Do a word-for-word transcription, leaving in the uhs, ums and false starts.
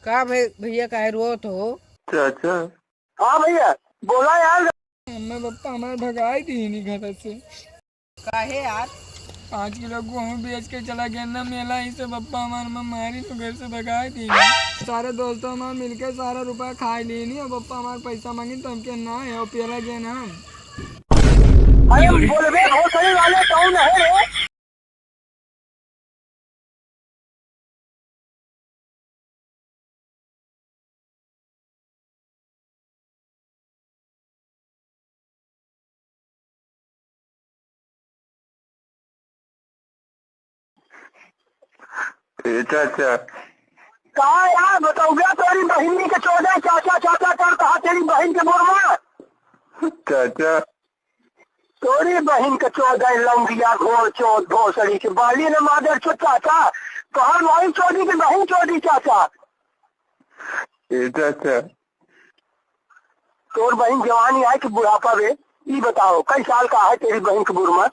का भै-, भैया काहे रोत हो? चाचा। हाँ भैया, बोला यार। अम्मा पप्पा हमार भगाई दीनी घर से। काहे यार? पाँच किलो गेहूँ बेच के चला गया ना मेला, इसे पप्पा हमार माँ मारी तो घर से भगाई दीनी। सारे दोस्तों हमार मिलके सारा रुपया खाई लेनी, अब पप्पा हमार पैसा मांगी तो हमके ना है, और पेला गया ना हम। अरे बोलबे भोसड़ी वाले कौन है रे? ए चाचा। का यार बताऊंगा, तेरी बहिनी के चौदह चाचा चाचा करता है, तेरी बहन के बोरमा। चाचा। तोरी बहिन के चौदह लौंगिया घोर चौथ भोसड़ी के बाली ने मादर चो चाचा। तोहर माई चोदी के बहिन चोदी चाचा। ए चाचा। तोर बहिन जवानी आए कि बुढ़ापा बे? ई बताओ, कई साल का है तेरी बहिन के बोरमा?